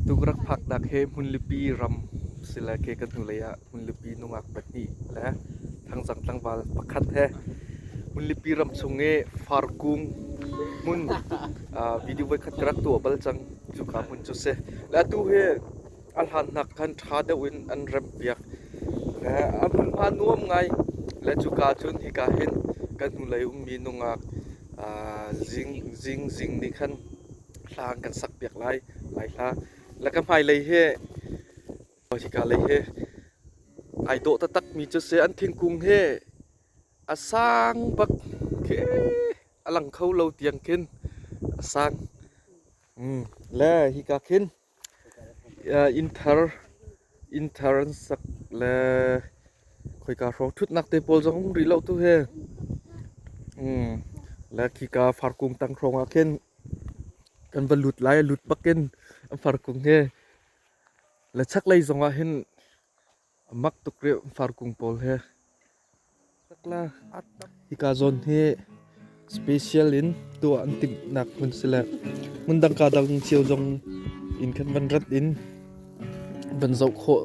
Atu ka rak phaknak hi Hmunlipi ram si le ke kan hnulei ah Hmunlipi nungak pahnih le Thangzang tlangval pakhat he Hmunlipi ram chung i Farkung hmun video voikhat ka rak tuah bal cang. Cuka hmun cu si. Le atu hi a hlannak khan ṭha deuh in an remhpiak. Le a hmunhma nuam ngai. Le cuka cun hika hin kan hnulei ummi nungak zing zing nih khan hla an kan sakpiak lai. Lai hla. Le ka hmailei hi hika lei hi ai dawh taktakmi cu si. An thingkung hi a sang bak khi a lang kho lo tiang khin a sang. Le hika khin Inn thar an sak le khoika hrawng ṭhutnak te pawl zong um rih lo tu hi. Le khika farkung tang hrawng ah khin kan va lut lai, lut bak in an farkung hi. Le chaklei zong ah hin A mak tuk rih farkung pawl he. Hika zawn hi special in tuah an timhnak hmun si le hmun dang ka dang cio zong in khan van rat in van zoh khawh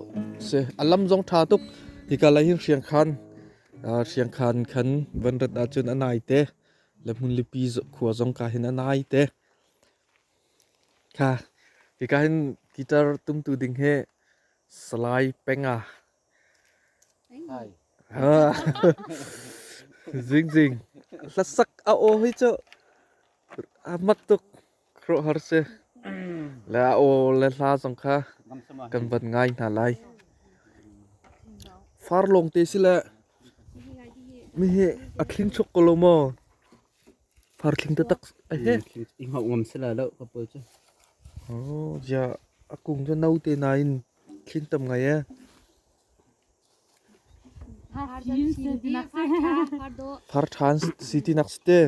si. A lam zong ṭha tuk. Hika lei hin Hriangkhan Hriangkhan khan van rat ahcun a nai te. Le Hmunlipi khua zong ka hin a nai te. Kha hika hin guitar tumtu ding hi Salai Penga. Hai. Zing zing. Hlasak a aw hi cu a mak tuk khuaruahhar si. Le a aw le hla zong kha kan van ngai hna lai. Far lawng te si le mi hi a thling chuk ko lo maw? Far thling taktak a he. I hngauh ngam si la lo ka pawl cu. Oh, zia a kung cu no te nain thling tam ngai e. Far ṭhan si ti nak si te.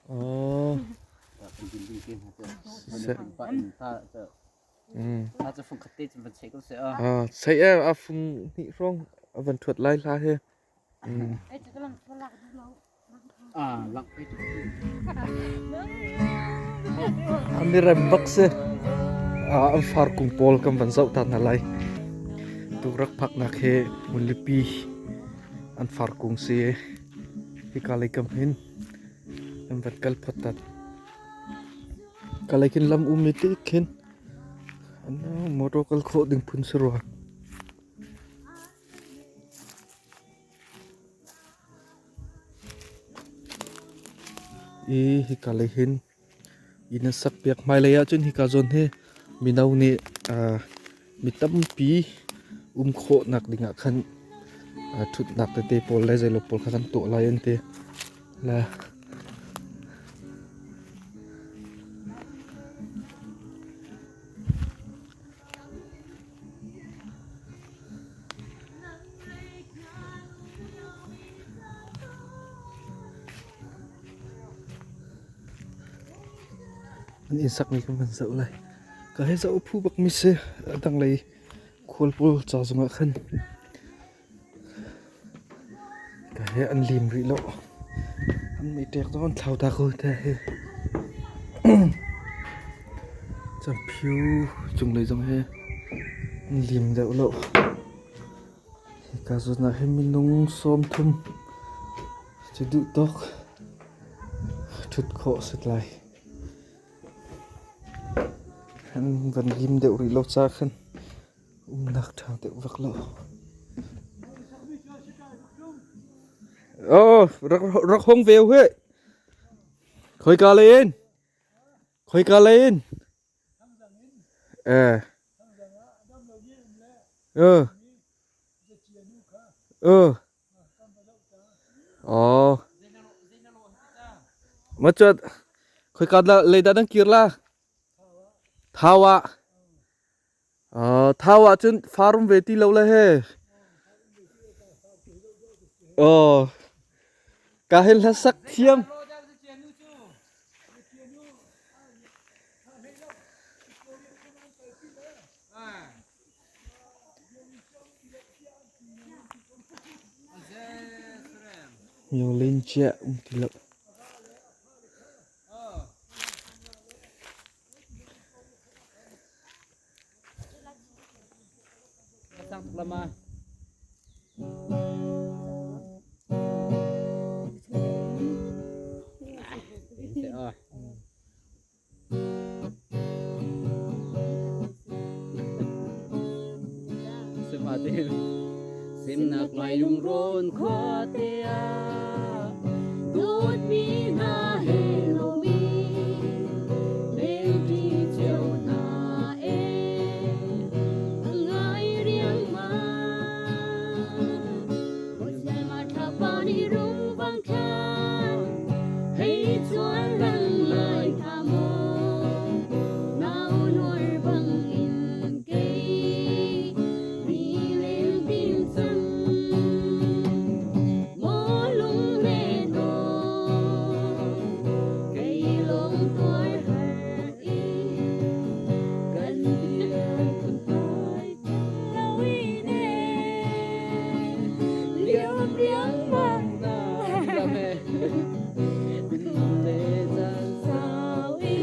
Oh. Sei e a fung hnih hrawng a van ṭhuat lai hla he. An i rem bak si. An farkung pawl kan van zoh ta hna lai. Tukrak phaknak hi hmunlipi an farkung si. Hika lei kam hin an van kal phot ta. Ka lei khin lam um i ti khin motor kal khawh ding phun si rua. I hika lei hin inn an sakpiak. Hmailei ahcun hika zawn hi mino nih mi tampi um khawhnak dingah khan ṭhutnak tete pawl le zeilaw pawl kha kan tuah lai an ti. Le An inn sakmi kan van zoh lai. Ka hei zoh phu bak mi si. A tanglei khual pawl ca zongah khan ka he an lim rih lo. An meiṭek zong an thlau ta ko te hi. Camphiu cunglei zong hi an lim deuh lo. Hika zawn ah hin minung 30 cu duh tawk ṭhut khawh a si lai. An van lim deuh rih lo caah khan umnak ṭha deuh vak lo. Oh, rak rak hong ve u hih. Khoika lei in? Khoika lei in? Eh. Uh. Uh. Oh. Ma chuat khoika lei dah nan kir la? Thau ah. Thau ah cun farum ve ti lo le he. Oh. Ka hin hlasak thiam. Myo len chia um ti lo. Sang tuk lama. Semnak lai lungrawn khuate ah dawtmi hna he lomi lengṭi cio hna e a ngai riangmang. Sialma thlapa nih rungvang thlan hei cuan rang lai hna maw nau nuar bang in kei mi leng tin cang maw lunglen aw kei lawng tuar har i kan dir kan pai lo in e liam riangmang na sau i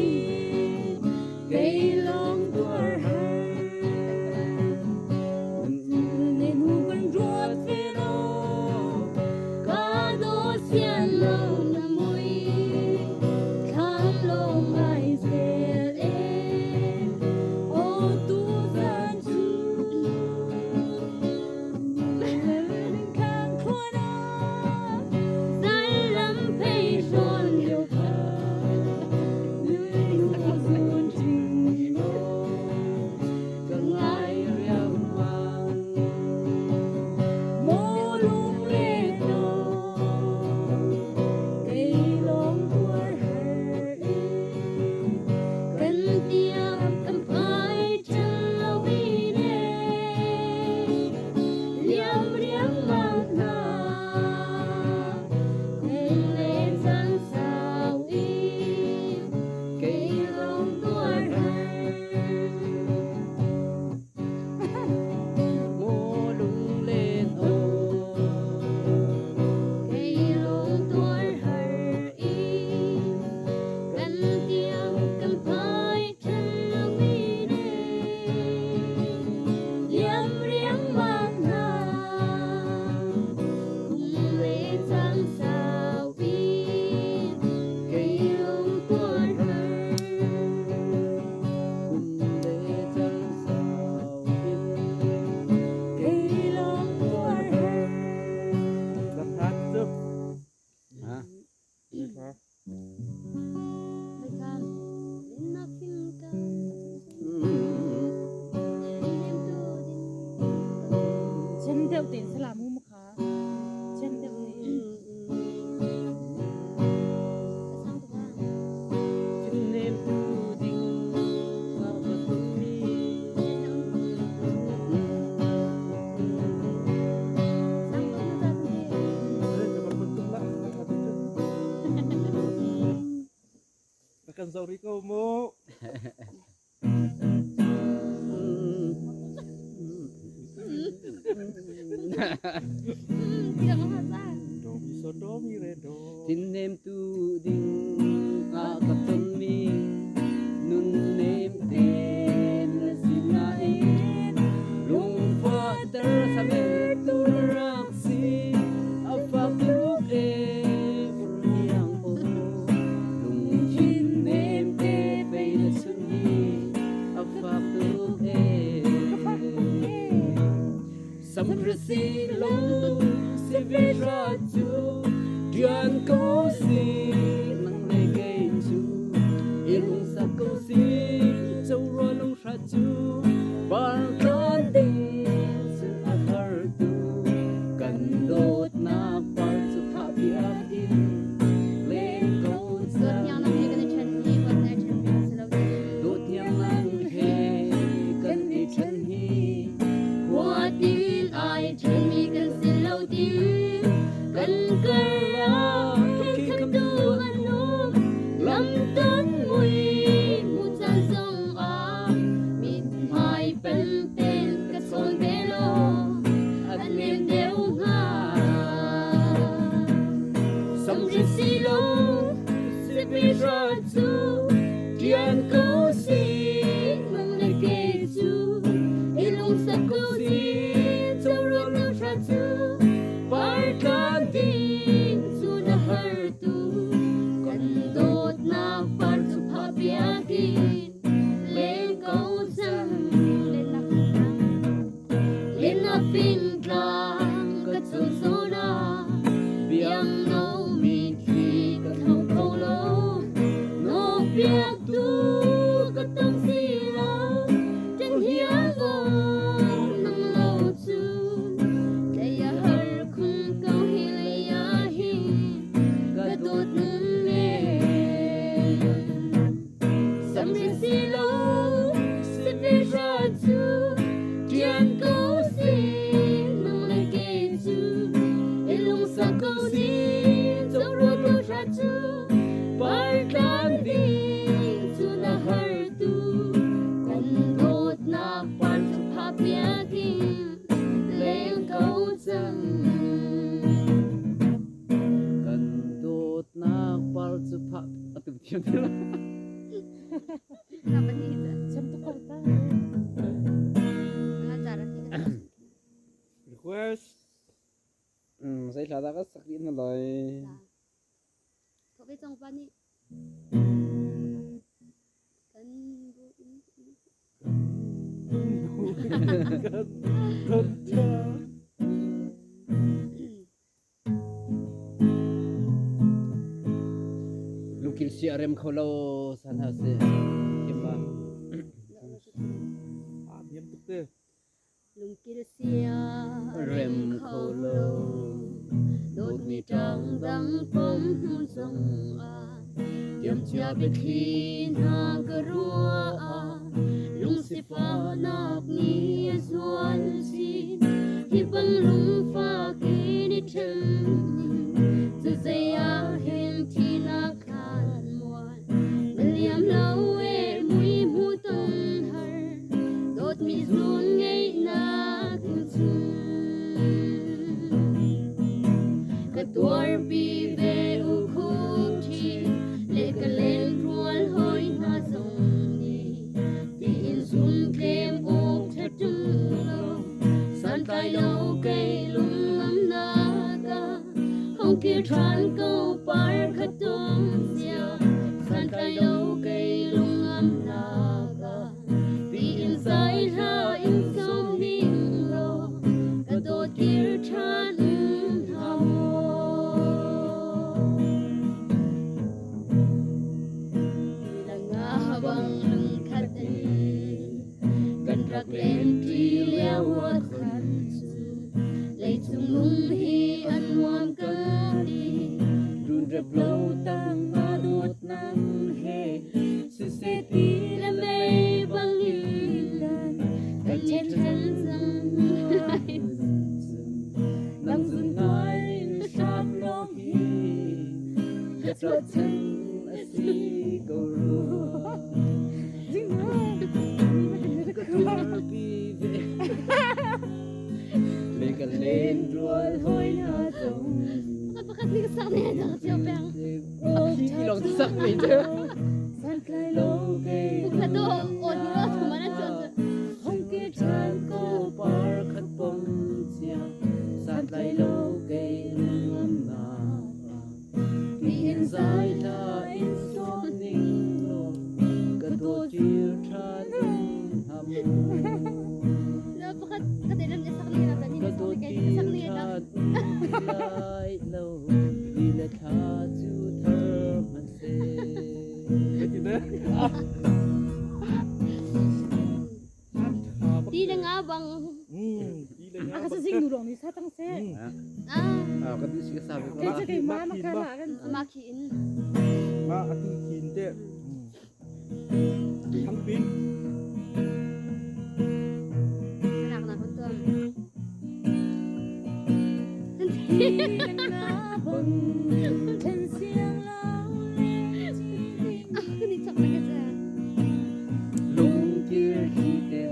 kei lawng tuar har nên hu kan ruat ve lo ka dawt sian lo na mui thlam lawng ai zel e o tu zan cu khang khuan ah zan lam phei hrawn lio kha nu zun ṭi lo ka ngai riangmang maw lunglen aw kei lawng tuar har i kan tiam kan phai ṭhan lo in e liam riangmang hna cùng lên chan sau i kei lawng tuar har maw lunglen aw kei lawng tuar har i kan tiam kan phai ṭhan lo in e liam riangmang hna cùng le cang sau i kei lawng tuar har kum le cang sau in kei lawng tuar har. Lam than cu. Ha? Ha. Chen deuh tein salam mu kha. Chen deuh tein. Nem tu ding nga ka tum mi. Eh, dapat bentuk lah. Lam than cu. Kan zauri ko mu. Do mi so do mi re do. Tin nem tu ding nga ka tum mi nun nem ten na sin na in lung fa ter sa me tu rak si a fa ruk e yang o lung chin nem te pe na sun hi a fa ruk e sam si lo si vi ra chu Dian ko si nang le kei chu ilung sa ko si châu ro lung sha chu bar kan ding sun a har tu kan dot na par chu tha piak in le ko sa dot yang nang he kan i chan hi. Khua tin ai ṭhen mi kan si lo tin kan kar ah khi kham tu an um lam ton mui mu chan zong ah mi ka tong si lo Ṭan hial ko nang lo cu Tlei a har khun ko hi lei ah hin Ka dawt nun men Samri si lo si ve ra cu Ṭian ko si nang le kei cu I lungsak ko si co rua ko hra cu Partlan ding cu na har tu Kan dawtnak par cu pha piak in leng ko cang. Kan dawtnak par cu pha atu thiam ti la. Cham tu ko ta. Request. Zei hla dah ka sak rih na lai. Thawk ve cang pa nih. Kan bu in. Lungkil si a rem kho lo san ha si. Thiam ba. Ah, niam tuk te. Lungkil sia Rem kho lo. Dawtmi ṭang dang pom hnu zongah Tiamcia biathli hna ka ruah ah Lungsifahnak nih a zual chin Hi bang lungfak in i ṭhen Cu zei ah hen thihnak khan mual Na liam lo e mui hmu ton har Dawtmi zuun ngeihnak in chung Ka tuarpi ve u khup ṭhi le ka lenrual hawi hna zong nih tiin zum tlem awk ṭha ṭung lo santlai lo kei lungngam ah hong kir ṭhan ko par kha tum cia santlai lo kei lungngam ah tiin zai hla in som ning law ka dawt kir ṭhan hna maw Nga bang lungkhat in kan rak lenṭi lio ah khan cu leicung lung hi an nuam ka ti. Run rep lo tang ma dawt nang he siseh Ti le mei bangin kan i ṭhen cang. Nang zun ngai in hram lo hi ka chuahchan a si ko rua. Ka turpi ve le ka len rual hoi na zong. Pakhat ni ka sak ne dah cio peng. Khi long sak me che. Santlai lo ke Ukha do o ni ro tu mana chon. Hong ke chan ko par khat pom chia santlai lo ke ngam na ti in zai la in som ning lo ka do tir tha ham La pakhat ka te lam sak ni na ta ni ka do sak ni tir sak ni tha da. lai lo ti le thla chu thar man se. Ti le nga bang. A ka sing nu rong ni sa tang se. Ah, Ah, ka du si ka sa ve Kei che kei ma ma kha la kan. ma khi in. Ma atu khin te. Thang pin. Nak na kon tuam. Then siang lao Ah, ni chak na ka cha. Lungkil khi te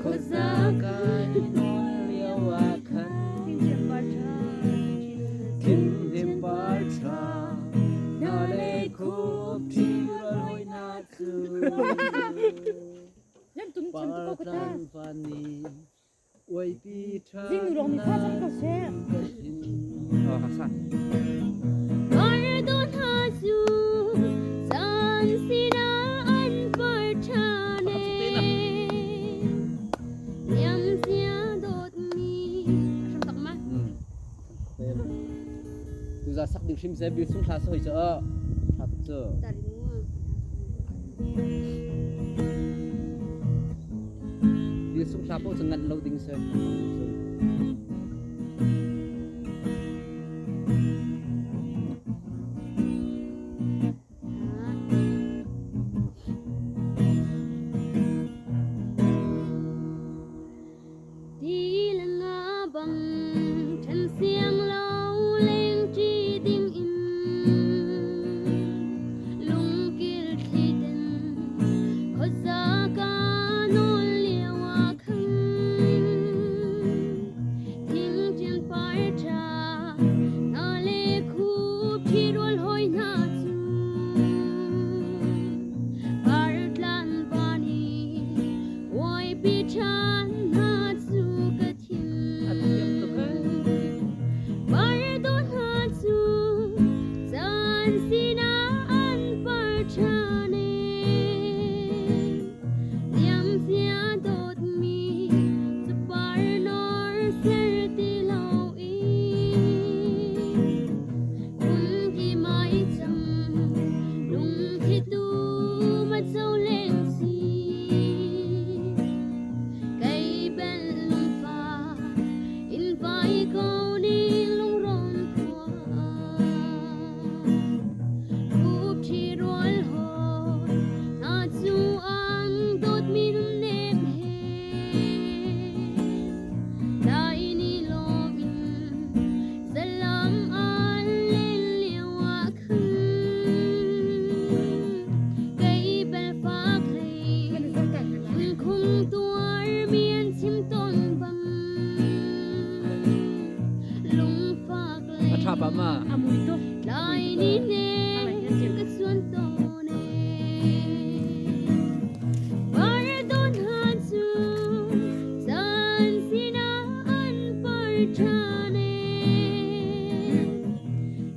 kho za kai non liao wa khan Thing chiam par tha. thin him par tha na le khup thi ral hoi na chu Yan tum cham tu ko par ka ta. tlan van ni oi pi tha Jing nu rong ni sa tang ko se. Oh, ha sa. Par don ha su. San sina an par tha ne. Liam sia dot mi. Asham tak ma. Tu za sak ding hrim se bil sung thla soi cho. Thla cho. Tari mu. Sung hla paoh cu nganh lo ding si. Ti le nga bang ṭhen siang lo lengṭi ding in lungkil thli ten khuaza ka nawl lio ah khan thingṭian par ṭha hna le khup ṭhirual hawi hna cu par tlan van i uaipi ṭhan hna cu ka thim. A thiam tuk ee. Par dawh hna cu caan sinah an par ṭhan ee. Liamcia dawtmi capar nawr ser ti lo in phunki mai cang lungthli tu ma co leng si. Kei bel lungfa in vai ko ni lungrawn khua. Khup ṭhi rual hawi hna cu an dawtmi nunnem he dai ni lawm in zalam an len lio ah khan kei bel fak hlei phunkhung tuar mi an chim tawn bang lungfak A ṭha pah ma? A mui tuk. Lai ni ne ka suan tawn ee. Par dawn hna cu caan sinah an par ṭhan ee.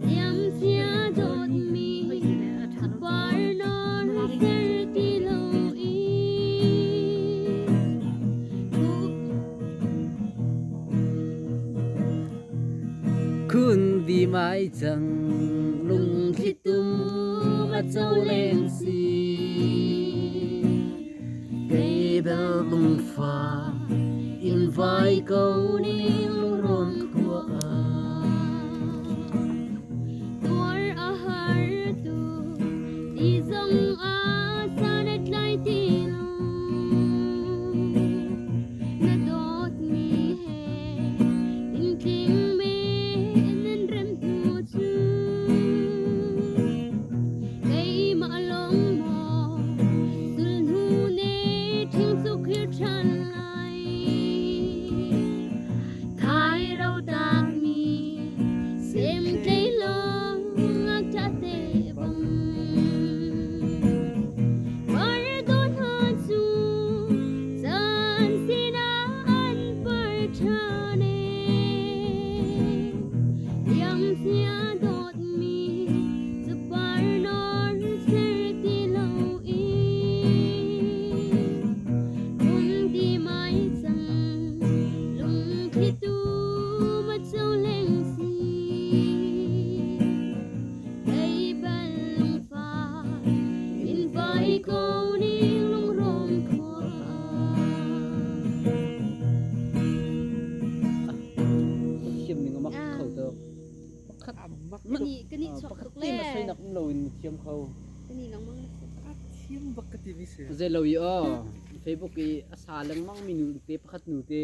Liamcia dawtmi par nawn ser ti lo in. Khun vi mai cang lungthli tum a co leng si. Kei bel lungfa in vai ko ning lungrawn khua. Tuar a har tu ti zong a san a tlai ti lo. Na dawtmi he tintling mi nan rem hnu cu keimah lawng maw sulhnu ne ṭhing cu khir ṭhan lai. Thai ro takmi sem tlei lawng ngakṭah te bang. Par dawh hna cu caan sinah an par ṭhan ee. Liamcia dawtmi capar nawn ser ti lo in. Phun ti mai cang lungthli tu ma co leng si. Kei bal lungfa in vai ko ning lungrawm khua. Thiam ning a mak kho tuk. Pakhat Kani kani chuak pakhat tuk te le. ma soinak um loin thiam kho. Kani lengmang na si. A thiam bak ka timi si. Zei lo i aw Facebook i a sa lengmang mi nu te pakhat nu te.